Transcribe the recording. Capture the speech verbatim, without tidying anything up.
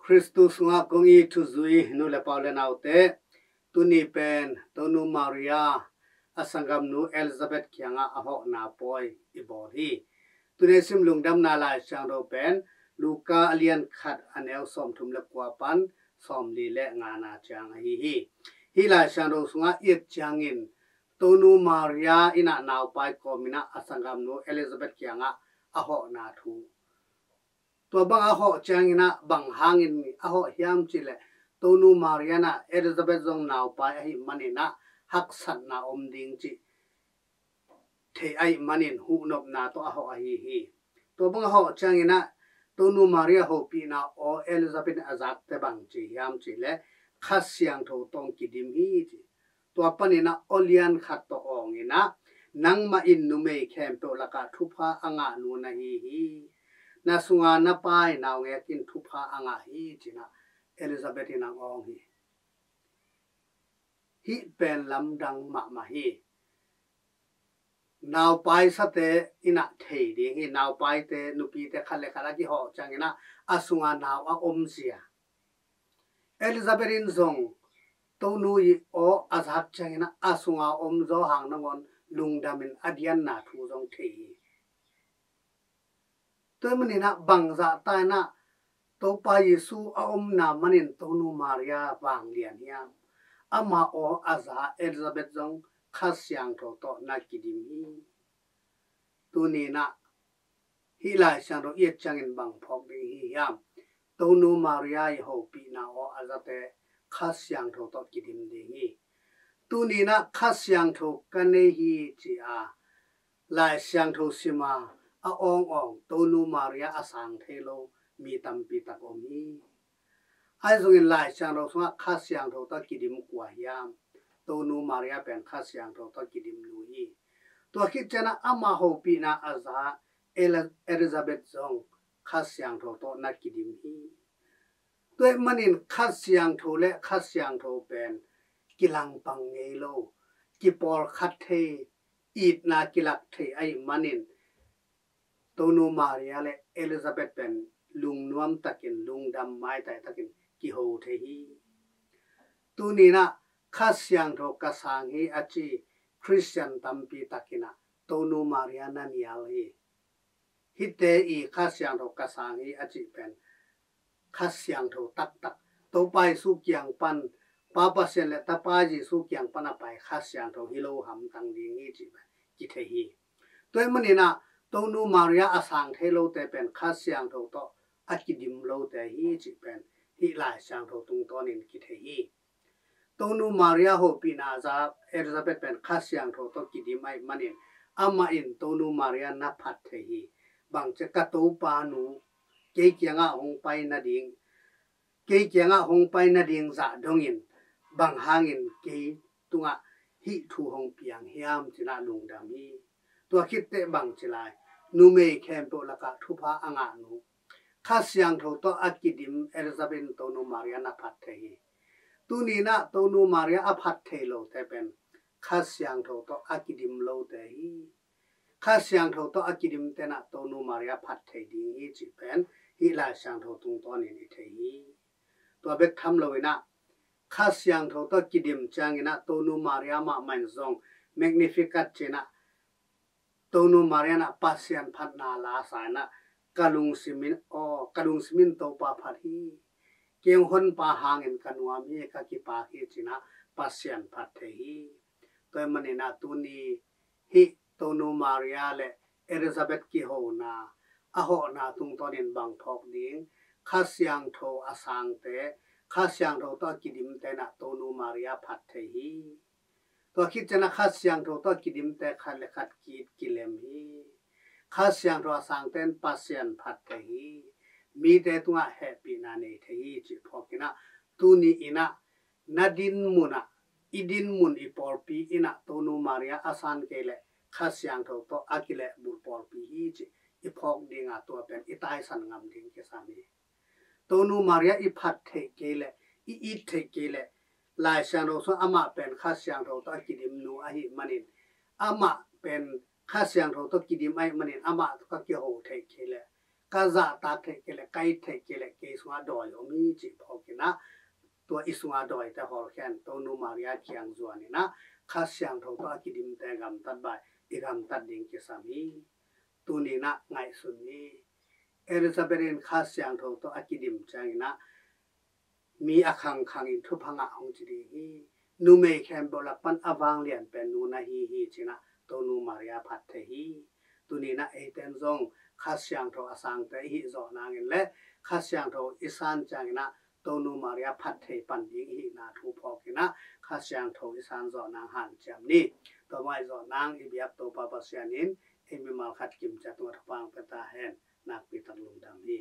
Khristu sungah kong it thuzui nu le pa u le naute, tuni pen Tonu Maria a sanggamnu Elizabeth kiangah a hawhna pawi i bawl hi. Tuni i sim lungdamna Lai Siangtho pen Luka a lian khat a neu sawmthum le kua pan sawmli le ngana ciang ahi hi. Hih Lai Siangtho sungah i et ciangin Tonu Maria in ah naupai kawm in ah a sanggamnu Elizabeth kiangah a hawhna thu. Tua bang a hawh ciangin ah bang hangin a hawh hiam cih leh Tonu Maria in ah Elizabeth zong naupai ahih manin ah haksatna om ding cih thei ahih manin huhnopna tawh a hawh ahi hi. Tua bang a hawh ciangin ah Tonu Maria hopihna aw Elizabeth in a zakte bang ci hiam cih leh Kha Siangtho tawh kidim hi ci. Tua panin ah aw lian khat tawh awng in ah, "Nangmah in numei khempeuh lakah thupha a ngah nu na hi hi. Na sunga na pai naungek in thupha a ngah hi," ci-in ah Elizabeth in ah awng hi. Hih pen lamdang mahmah hi. Naupai sate in ah thei ding hi. Naupaite, nupite khat le khat a kihawh ciangin ah a sunga nau a omzia. Elizabeth in zong Tonu i aw a zak ciangin ah a sunga om Johan nangawn lungdamin a dianna thu zong thei hi. Tua manin ah bangzah ta in ah Topa Jesu a omna manin Tonu Maria vanglian hiam? Ama aw a za Elizabeth zong Kha Siangtho tawh na kidim hi. Tuni in ah hih Lai Siangtho i et ciangin bang phawk ding hi hiam? Tonu Maria i hopihna aw a zate Kha Siangtho tawh kidim ding hi. Tuni in ah Kha Siangtho ka nei hi ci-a Lai Siangtho sima a awngawng Tonu Maria a sang thei lo mi tampi tak om hi. Ahi zongin Lai Siangtho sungah Kha Siangtho tawh kidim kua hiam? Tonu Maria pen Kha Siangtho tawh kidim nu hi. Tua khit ciangin ah ama hopihna a za Eli- Elizabeth zong Kha Siangtho tawh na kidim hi. Tua ahih manin Kha Siangtho le Kha Siangtho pen kilangpang ngei lo, kipawlkhat thei, itna kilak thei ahih manin Tonu Maria le Elizabeth pen lungnuam takin, lungdam maitai takin kiho thei hi. Tuni in ah Kha Siangtho ka sang hi a ci Khristian tampi tak in ah Tonu Maria na nial hi. Hihte i Kha Siangtho ka sang hi a cih pen Kha Siangtho taktak, Topa Jesu kiang pan, Pa Pasian le Tapa Jesu kiang pan a pai Kha Siangtho hi lo hamtang ding hi cih pen kithei hi. Tua ahih manin ah Tonu Maria a sang thei lote pen Kha Siangtho tawh a kidim lote hi cih pen hih Lai Siangtho tungtawnin kithei hi. Tonu Maria hopihna a za Elizabeth pen Kha Siangtho tawh kidim ahih manin amah in Tonu Maria na phat thei hi. Bang ci, ka Topa nu, kei kiangah hong pai nading, kei kiangah hong pai nading zah dongin bang hangin kei tungah hih thu hong piang hiam ci-in ah lungdam hi. Tua khit teh bang ci lai, numei khempeuh lakah thupha a ngah nu, Kha Siangtho tawh a kidim Elizabeth in Tonu Maria na phat thei hi. Tuni in ah Tonu Maria a phat thei lote pen Kha Siangtho tawh a kidim lote hi. Kha Siangtho tawh a kidimte in ah Tonu Maria phat thei ding hi cih pen hih Lai Siangtho tungtawnin i thei hi. Tua bek tham lo in ah Kha Siangtho tawh kidim ciangin ah Tonu Maria mahmah in zong Magnificat ci-in ah Tonu Maria in ah Pasian phatna la sa in ah, ka lungsim in, aw, ka lungsim in Topa phat hi. Kei hong honpa hangin ka nuam hi, ka kipak hi ci-in ah Pasian phat thei hi. Tua ahih manin ah tuni hih Tonu Maria le Elizabeth kihona a hawhna tungtawnin bang phawk ding? Kha Siangtho a sangte, Kha Siangtho tawh a kidimte in ah Tonu Maria phat thei hi. Tua khit ciangin ah Kha Siangtho tawh kidimte khat le khat ki-it kilem hi. Kha Siangtho a sangte in Pasian phat thei hi. Mite tungah hehpihna nei thei hi cih phawk in ah tuni in ah na din mun ah, i din mun i pawlpi in ah Tonu Maria a san kei leh Kha Siangtho tawh a kilehbulh pawlpi hi cih i phawk ding a, tua pen i taisan ngam ding kisam hi. Tonu Maria i phat theih kei leh, i it theih kei leh, Lai Siangtho sungah amah pen Kha Siangtho tawh a kidim nu ahih manin, amah pen Kha Siangtho tawh kidim ahih manin amah tawh ka kiho theih kei leh ka zahtak theih kei leh, ka it theih kei leh, kei sungah dawi om hi cih phawk in ah, tua i sungah dawite hawlkhia in Tonu Maria kiang zuan in ah, Kha Siangtho tawh a kidimte gamtat bang i gamtat ding kisam hi. Tuni in ah ngaihsun ni. Elizabeth in Kha Siangtho tawh a kidim ciangin ah, mi a khangkhang in thupha ngah hong ci ding hi. Numei khempeuh lak pan a vanglian pen nu na hi hi ci-in ah Tonu Maria phat thei hi. Tuni in ah eite in zong Kha Siangtho a sangte i hih zawh nangin le Kha Siangtho i san ciangin ah Tonu Maria phat thei pan ding i hihna thu phawk in ah Kha Siangtho i san zawh nang hanciam ni. Tua mah i zawh nang i biak Topa Pasian in ei mimal khat kimciat tungah thupha hong pia ta hen. Nakpi tak lungdam hi.